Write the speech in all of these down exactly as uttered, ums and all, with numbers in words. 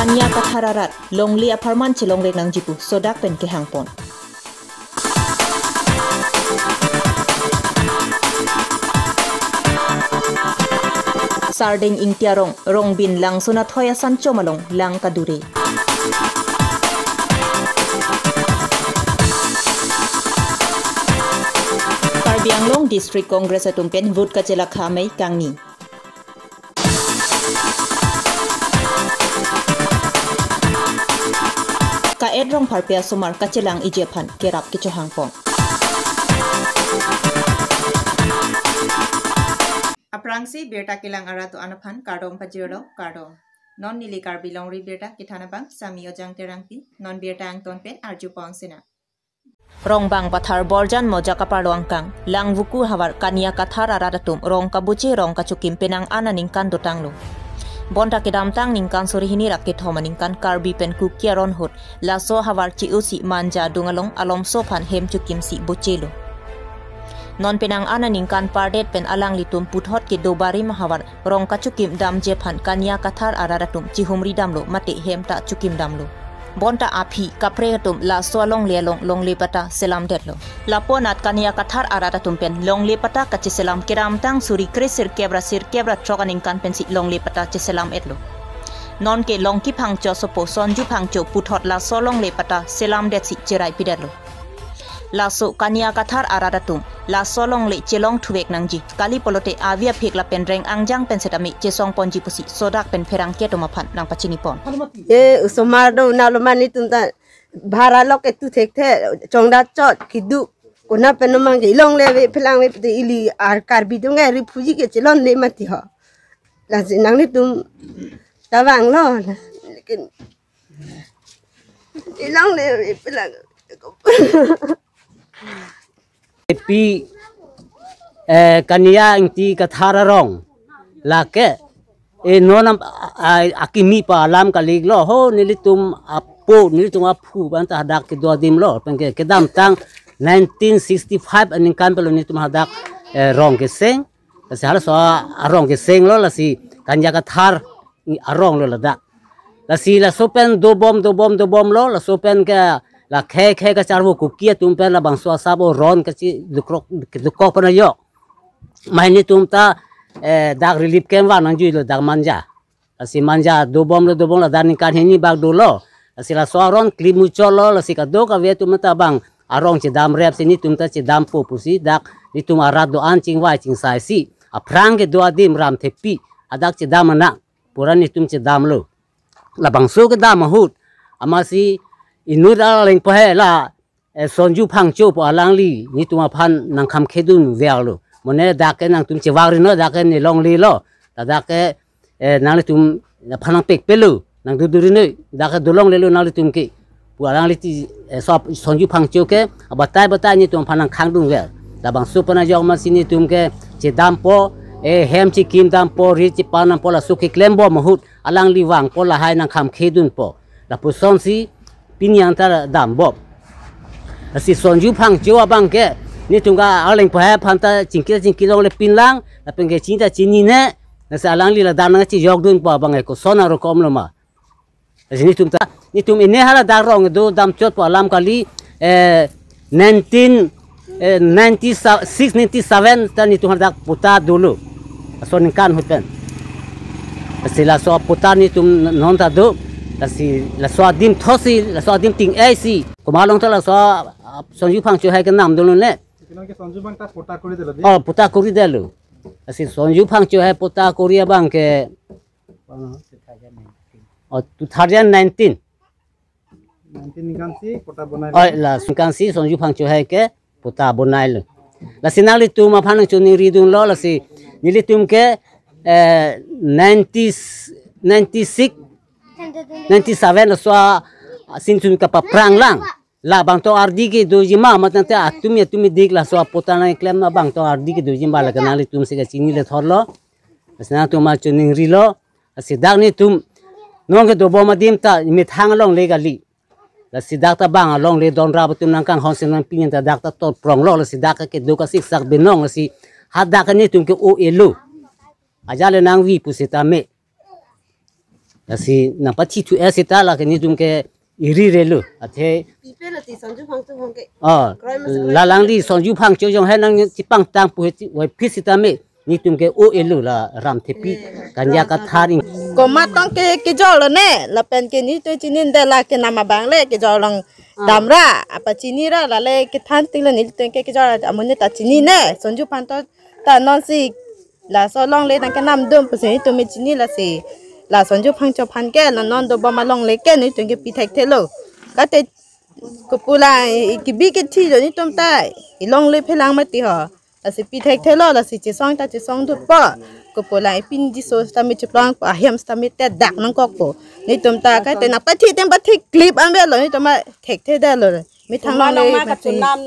Kania Kathar arat, longle apharman chelongrek nangji pu sodak pen kehangpon. Sardeng Ingti arong, Rongbin Langsun athoi asan chom along lang kadure. Karbi Anglong District Congress atum pen vote kachelakha amei kangni. Ka-et rong pharpi asomar kachelang iji aphan kerap kechohangpon. Aphrangsi birta kelang arat do-an aphan kardom pajirlo, kardom. Non neli Karbi Longri Birta kethan abang Sami Ojang Terangpi, non birta angton pen arjupon sinang. Rongbang Pathar Borjan Mojak aparlo angkang, Langvuku havar Kania Kathar arat atum rong kabuche rong kachukim penang an aningkan dotanglo. Bonta kedamtang ningkan suri hini ra kethom aningkan Karbi pen Kuki aron ahut, laso havar chi-usi Manja adung along alomso aphan hem chukimsi buchelo. Non penang an aningkan pardet pen alanglitum puthot kedo barim ahavar rong kachukim damji aphan Kania Kathar arat atum chihumri damlo mate hem ta chukim damlo. Bonta aphi kaprek atum laso alongle along longle patta selamdetlo. Lapu anat Kania Kathar arat atum pen longle patta kacheselam kedamtang suri kre sirkep ra sirkep ra throk aningkan pensi longle patta cheselam-etlo. Nonke Longki Phangcho asopo Sonju Phangcho puthot laso longle patta selamdetsi cherai pidetlo. Laso Kania Kathar arat atum laso longle chelong thuvek nangji kali pulote avi aphek lapen reng angjang pen setame chesongponji pusi sodak pen pherangke atum aphan nangpachinipon. E osomar do nalo mani tum ta bhara lok ketu thekthe chongda chot kidu kona pen no mangke ilongle ave phelang ave pute ili ar Karbi atum ke refugee kechelongle mati ho. Lasi nanglitum ta vanglo. Lekin ilongle ave phelang. Pi, eh, Kania Ingti Kathar arong lake, eh, non am, a, a, akimi pa alam kali lo ho, nelitum apo, nelitum aphu, bonta hadak kedo adim lo, penke kedamtang nineteen sixty-five aningkan pulo nelitum hadak, eh, rong keseng, lasi halaso arong keseng lo, lasi Kania Kathar arong lo ladak. Lasi laso pen dobom, dobom, dobomlo, laso pen ke la khei khei kacharvo Kuki atum pen labangso asap aron kachidukrok, kedukok pen ajok. Mai nelitum ta, eh, dak relief camp vang nangjuilo dak Manja. Lasi Manja dobomlo, dobomlo, dak ningkan hini bak dolo. Lasi laso aron klim muchotlo, lasi kadokave atum ta bang arong chedamrepsi nelitum ta chedampo pusi dak nelitum arat do-an chingvai chingsaisi. Aphrang kedo adim Ramthepi, hadak chedam anang. Pura nelitum chedamlo. Labangso kedam ahut, amatsi inut aleng pahe la, eh, Sonju Phangcho pu alangli nelitum aphan nangkhamkhedun verlo. Mane dak ke nangtum chevangri non, dak ke ne longlelo. Ta dak ke, eh, nanglitum aphan nangpekpelo, nangduduri noi, dak ke dolonglelo nanglitum ke. Pu alangli ti, eh, so-, Sonju Phangcho ke abatai batai nelitum aphan nangkhangdun ver. Labangso pen ajok amatsi nelitum ke chedampo, eh, hem chikim dampo, ri chipan dampo, laso keklembom ahut alangli vangpo, lahai nangkhamkhedunpo. Lapusonsi pini anta dambom. Lasi Sonju Phangcho abang ke nelitum ke aleng pahe aphan ta chingki chingki longle pinlang, lapen ke chini ta chinine, lasi alangli ladak nangchejokdunpo abang ke koson arokom lo ma. Lasi nelitum ta, nelitum ine hala dak rong do damchotpo alam kali, eh, nineteen, eh, ninety-six, ninety-seven ta nelitum hadak patta dolo. Laso aningkan ahut pen. Lasi laso patta nelitum non ta do. Lasi laso adim thotsi, laso adim ting-eisi. Komat along ta laso, ah, Sonju Phangcho hai kenam dolo ne. Kinong ke Sonju abang ta patta kori delo di? Oh, patta kori delo. Lasi Sonju Phangcho hai patta kori abang ke, oh, two thousand nineteen. Nineteen ningkan si patta bonai. Oh, la ningkan si Sonju Phangcho hai ke patta bonailo. Lasi nanglitum aphan nangchiningridunlo, lasi nelitum ke, eh, ninety, ninety-six, ninety-seven laso a, sinsun kapaphrang lang. Labang tong ardi kedoji ma, matang te atumi atumi dik laso patta nangklem labang tong ardi kedoji ma, lake nanglitumsi kachinile thotlo. Lasi nangtum aphan chiningrilo. Lasi dak nelitum nonke dobom adim ta methang alongle kali. Lasi dak ta bang alongle donrap atum nangkanghon si nangpinyin ta dak ta totpronglo, lasi dak ke kedo kasiksak binong, lasi hadak ke nelitum ke-o-elo. Ajat le nangvi pusitame. Lasi nangpathithu-e seta lake netum ke iri relo. Athe Pipe lo ti Sonju Phangcho Phangcho ke. Oh, Kroi masa kroi. Lalangli Sonju Phangcho jong hai nangchipangtang pu he ti wai phit sitame netum ke o-elo la Ramthepi. Eh, Kanya Ram Kathar. Komat tong ke kejor lo ne, lapen ke netum chini de la kenam abang le kejor long. Ah. Damra, apa chini ra, lale kethan ti lo netum ke kejor amonit ta chini ne, Sonju Phangcho ta nonsi laso longle nangkenamdun pusi netum chini lasi. La Sonju Phangcho aphan ke la non dobom alongle ke netum ke pi thekthelo. Kate kopu la i kebi kethi jo netum ta, i longle phelang mati ho. Lasi pi thekthelo, lasi chesong ta chesong dutpo. Kopu la i pin jiso sitame cheplang po, ahem sitame te dak nangkokpo. Netum ta kate nangpathi tem pathi clip anbe lo netum ma thekthedetlo. Methang longle ma mati. Kachonam,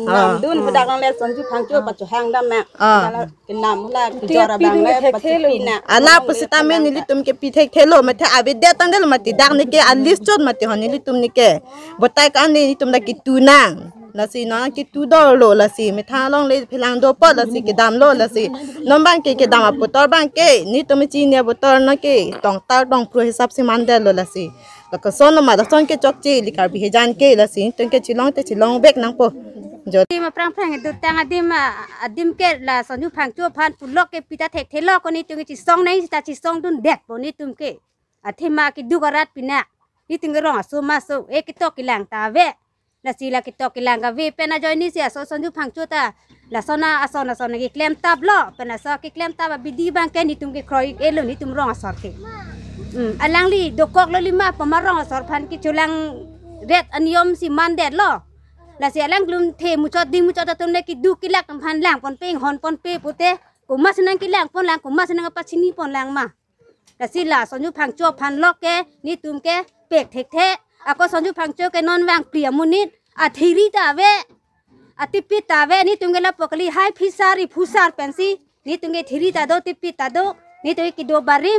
ah, namdun pu dak longle Sonju Phangcho pachohang dam na. Ah. Kenam la kejor abang le pachipina. Ala pusitame nelitum ke pi thekthelo, mate avedet tangdetlo mati, dak neke alis chot mati ho nelitum neke. Botai ka-an nelitum dak ketu nang. Lasi non ketu dolo lasi methang longle phelang dopo lasi kedamlo lasi. Non abang ke kedam aputhot abang ke netum chini aputhot non ke tong tar tong phru hisap si mandetlo lasi. Lake son ma lason ke chokche ili Karbi hejan ke lasi netum ke chelong te chelong vek nangpo. Jo. Adim aphrang phrang dotang adim, ah, adim ke la Sonju Phangcho aphan pulo ke pi ta thekthelo ko netum ke chesong nai ta chesongdundetpo netum ke. Athema keduk arat pina. Netum ke rong aso maso, eh, ketok kelang ta ave. Lasi la ketok kelang kave pen ajoine si aso Sonju Phangcho ta. Lason a ason ason keklem taplo, pen aso keklem tap abidi abang ke netum ke kroi-elo netum rong asor ke. Hmm, alangli dokoklo lima pama rong asor aphan kecholangret aniyom si mandetlo. Lasi alang klum the muchot ding muchot atum le keduk kelak aphan langponpe inghonponpe pute. Komat si nangkelangpon lang, komat si nangpachiniponlang ma. Lasi la Sonju Phangcho aphan lo ke netum ke pek thekthe. Ako Sonju Phangcho ke non vangpli amonit, athiri ta ave, atipit ta ave, netum ke lapu kali hai phisar iphusar pensi netum ke thiri ta do, tipit ta do, netum ke kedo barim.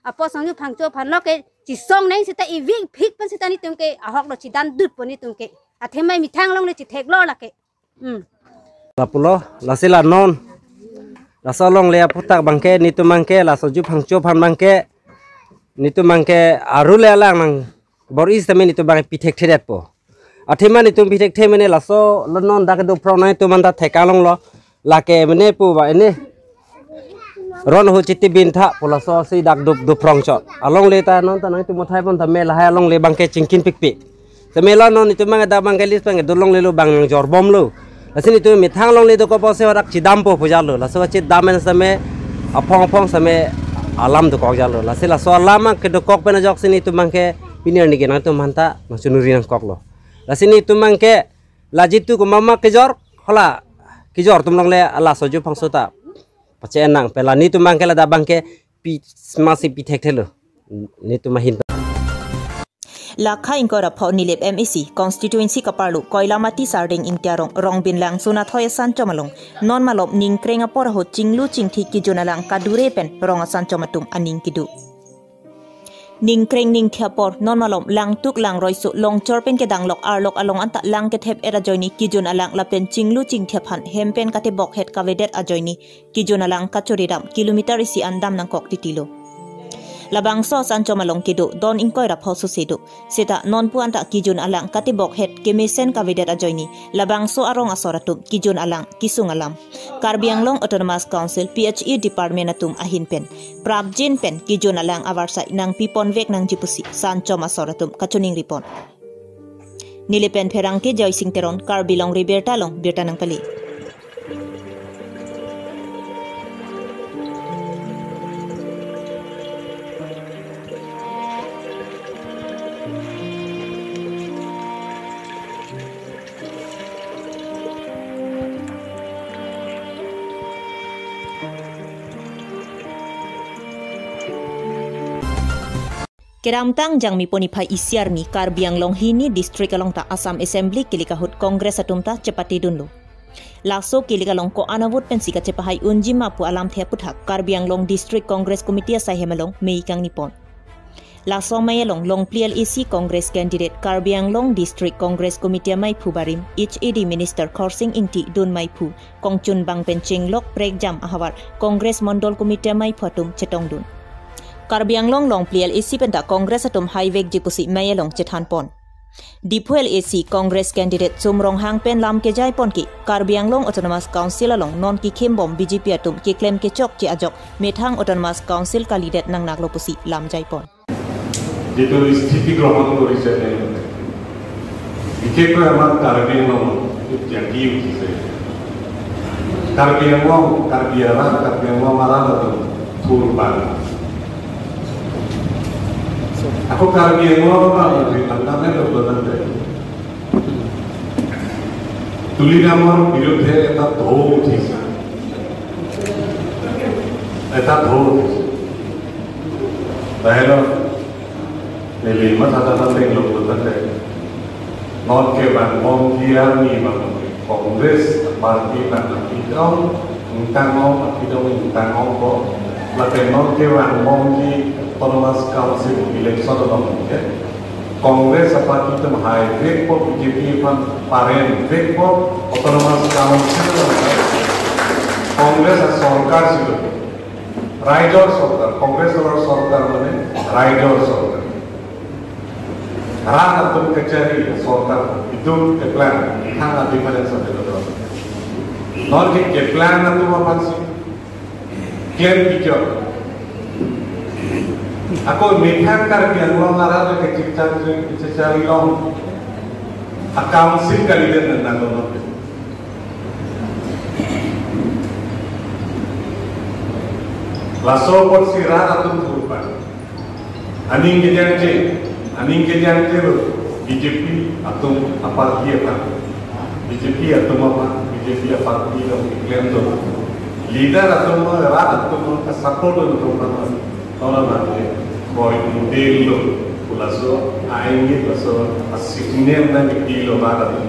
Apo Sonju Phangcho aphan lo ke chesong nai seta ivik phik pen seta netum ke ahok lo chedandutpo netum ke. Athema methang longle chetheklo lake. Hmm. Lapulo, lasi la non. Laso longle aphuthak abang ke, netum abang ke, la Sonju Phangcho aphan abang ke, netum abang ke, aru le alang nang, bor-i sitame netum abang pi thekthedetpo. Athema netum pi thekthe mene laso, lo non dak do phrong nai netum anta thek along lo, lake mene pu ba ini. Ron hu chiti bin tha, pu laso si dak do, do phrong chot. Alongle ta non ta nangtum uthai pon tame lahai alongle abang ke chingkin pikpik. Tame la non netum abang dak abang ke lis abang ke dolonglelo abang nang jorbomlo. Lasi netum methang longle dokok apotsi dak chedampo pu jalo. Laso chedam en same aphong aphong same alam dokok jalo. Lasi laso alam abang ke dokok pen ajoksi netum abang ke pini arni ke nangtum aphanta nangchonuri nangkoklo. Lasi netum abang ke la jitu ko mama kejor, hala kejor atum longle ala Sonju Phangcho ta pache nang pela netum abang ke ladak abang ke pi sma si pi thekthelo. Netum ahin. Lakha ingkoi ra pho Nilip M A C constituency kaparlo Koilamati Sarding Ingti arong Rongbin Langsun athoi asan chom along non malom ningkreng apor ahut chinglu chingthi kejun alang kadure pen rong asan chom atum aning kedo. Ningkreng ningthi apor non malom langtuk langroiso longchor pen kedanglok arlok along anta lang kethep-et ajoine kejun alang lapen chinglu chingthi aphan hem pen katebokhet kavedet ajoine kejun alang kachoridam kilometer isi an dam nangkok titilo. Labangso asan chom along kedo don ingkoi ra pho sose do. Seta nonpu anta kejun alang katebokhet kemesen kavedet ajoine labangso arong asor atum kejun alang kesung alam Karbi Anglong Autonomous Council P H E Department atum ahin pen prapjin pen kejun alang avarsai nangpiponvek nangji pusi asan chom asor atum kachoningripon. Nilip pen pherangke Joysing Teron, Karbi Longri Abirta along birta nangpale. Kedamtang Jangmi pon niphai isi arni Karbi Anglong hini district along ta Assam Assembly kilik ahut Congress atum ta chepatedunlo. Laso kilik along ko-an avote pensi kachepahai unji ma pu alamthe aphuthak Karbi Anglong District Congress Committee asai hem along mei kangnipon. Laso mei along Longpli L A C Congress candidate Karbi Anglong District Congress Committee ameiphu barim H A D Minister Khorsing Ingti dun meiphu kongchunbang pen chenglok prekjam ahavar Congress Mondol Committee ameiphu atum chetongdun. Karbi Anglong Longpli L A C pen ta Congress atum haivekji pusi mei along chethanpon. Diphu L A C Congress candidate Sum Ronghang pen lam kejai pon ke Karbi Anglong Autonomous Council along non kekhim bom B J P atum keklem kechokche ajok methang Autonomous Council kalidet nangnaklo pusi lam jaipon. যিটো স্থিতি গ্ৰহণ কৰিছে তেওঁলোকে, বিশেষকৈ আমাৰ কাৰ্বি আংলঙত এইটো জাগি উঠিছে। কাৰ্বি আংলং, কাৰ্বি আৰাক, কাৰ্বি আংলং আৰাক এইটো থুৰবাং। আকৌ কাৰ্বি আংলঙৰ পৰা মন্ত্ৰী নামে লগ নাথাকে। তুলিৰামৰ বিৰুদ্ধে এটা ঢৌ উঠিছে, এটা ঢৌ উঠিছে। বাহিৰত নেলি মাথা দাদা বেংলোক তাতে নট কে বাং মং কি আৰ্মি বাং কংগ্ৰেছ পাৰ্টি বাং কি দং উংটাং ong কি দং উংটাং ong ko lapen nonke vangbomji Autonomous Council election along ke Congress aparty atum haivekpo, B J P aphan paremvekpo, Autonomous Council along Congress asorkar si do. Raijor sorkar, Congress along sorkar mane raijor sorkar. Rat atum kachari sorkar, itum keplang, hang adi mane sa do. Nonke keplang atum aphan si klem pijor. Ako methang Karbi Anglong arat ke chikchang chikchang long. A council kalidet nang nang. Laso apot si rat atum thurpan. Aning kejangje, aning kejangje lo B J P atum aparty aphan. B J P atum aphan, B J P aparty lo keklem do. Leader atum lo, rat atum lo, ka support lo atum aphan. Tola bangke, koi model lo, pu laso, aingit laso, a signal nangpi lo rat atum.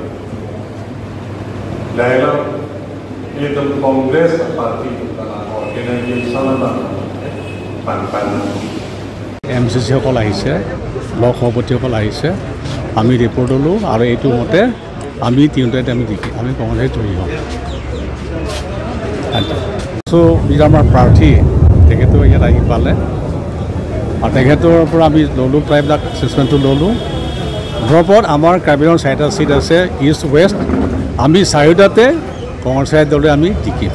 Lahelo, itum Congress party atum organization abang pan pan. M C C সকল আহিছে, ব্লক সভাপতিসকল আহিছে, আমি ৰিপৰ্ট ল'লোঁ আৰু এইটো মতে আমি তিনিওটাই আমি জিকি, আমি কংগ্ৰেছে জয়ী হ'ম। Thank you. চ' যিটো আমাৰ প্ৰাৰ্থী, তেখেতো ইয়াত আহি পালে আৰু তেখেতৰ পৰা আমি ল'লোঁ, প্ৰায়বিলাক এছেচমেণ্টটো ল'লোঁ। ড্ৰপত আমাৰ কাৰ্বি আংলং চাৰিটা ছিট আছে, ইষ্ট ৱেষ্ট, আমি চাৰিওটাতে কংগ্ৰেছ দলে আমি জিকিম।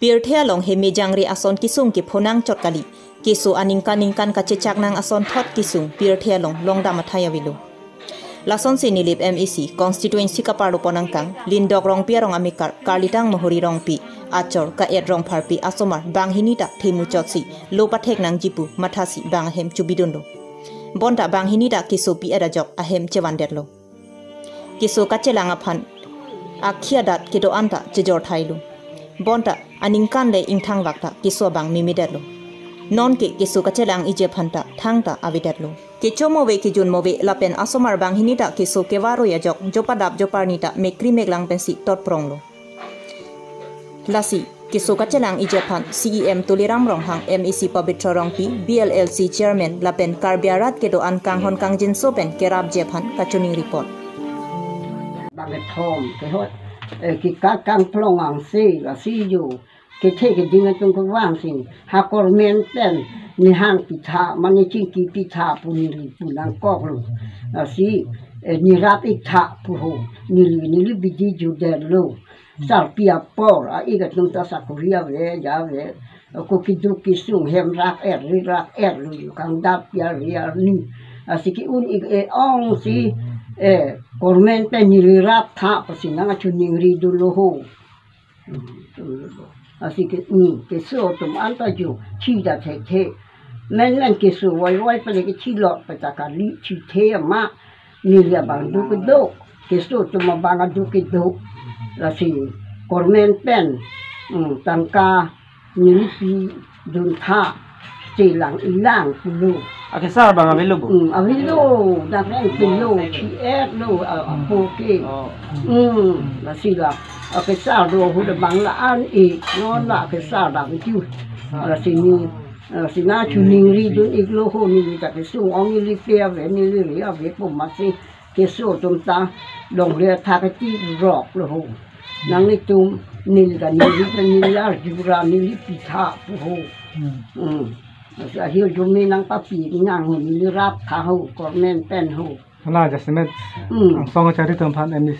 Pirthe along heme jangre ason kesung kephonang chot kali. Keso aningkan ningkan kachechak nang ason thot kesung pirthe along longdam athai avelo. Lasonsi Nilip M A C constituency kaparlo pon angkang, Lindok Rongpi arong amekar, Karlitang Mohori Rongpi achor, Ka-et Rongpharpi asomar banghini ta themu chotsi lo pathek nangji pu mathasi bang ahem chubidunlo. Bonta banghini ta keso pi-et ajok ahem chevandetlo. Keso kachelang aphan akhei adat kedo-an ta chejor thailo. Bonta aningkan le ingthangvak ta keso abang memedetlo. Nonke keso kachelang iji aphan ta thangta avedetlo. Kecho move kejun move lapen asomar banghini ta keso kevaroi ajok jopadap joparni ta mekri meklang pensi totpronglo. Lasi keso kachelang iji aphan C E M Tuliram Ronghang, M A C Pabitra Rongpi, B L L C Chairman lapen Karbi arat kedo-an kanghon kangjinso pen kerapji aphan kachiningri pon. Bang kethom kehot, eh, kekak kangplong angse, lasi jo kethe keding atum kevangsi, ha government pen nihang pitha, mane chingki pitha pu neli pu nangkoklo. Lasi, eh, nirap iktha pu ho, neli, neli bidi judetlo. Sarpi apor, a-ik atum ta sakori ave, ja ave. Ako keduk kesung hem rak-er, ri rak-er lo, yu kangdap ya ri arni. Lasi ke-un-ik e-ongsi, eh, government pen neli raptha pusi nangchiningri dunlo ho. Lasi ke, mm, keso atum anta jo, thi ta thekthe. Menmen keso voivoi pale kethilot peta kali thithe ma, neli abang duk kedo, keso atum abang aduk kedo. Lasi government pen, mm, tangka neli piduntha, chelang ilang pulo. Akesar abang avelo bo? Mm, avelo, dak nang pilo, thi-etlo, a, apo ke. Oh. Mm, lasi la, akesar do hu da bang la-an-ik, non la akesar dam ju. Lasi ni, lasi nangchiningri dun-iklo ho, neli ta kesung ong neli pe ave, neli ri ave pu masi keso atum ta longle thak ti roklo ho. Nanglitum neli ta neli ta neli arjura neli pitha pu ho. Hmm. Hmm. Asa hir jumi nangpapi nang ho neli rap tha ho kormen pen ho. Hala jasemet Hmm. angsong chari atum aphan emis.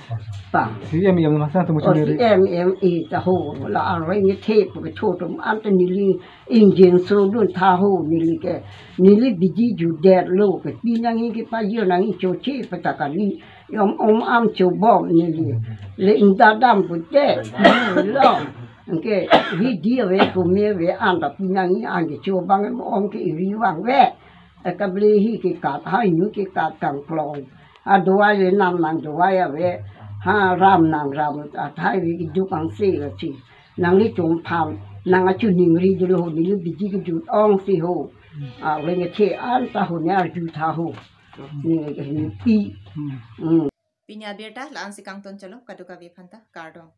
Pa. Si em em masa atum Oh, chuniri. Si em em e ta ho la arweng e the pu ke cho tum an ta neli ingjinso dun tha ho neli ke. Neli bidi judet lo ke pinangji kepajir nangji choche pata kali. Yom om am chobom neli. Le inda dam pute. Lo. Anke hidi ave kume ave an ta pinangji anke chobang em om ke iri vangve. Ekable hi kekat ha inut kekat kangklong. Adovai le nam nang dovai ave. Ha ram nang ram athai ave keduk angse lasi. Nanglitum aphan nang achu ningri dolo neli bidi kejut ongsi ho. Arweng e the an ta ho ne arju tha ho. Neli ke neli pi. Hmm. Hmm. Pini abirta la-an si kangton cholo, kadokave aphanta kardom.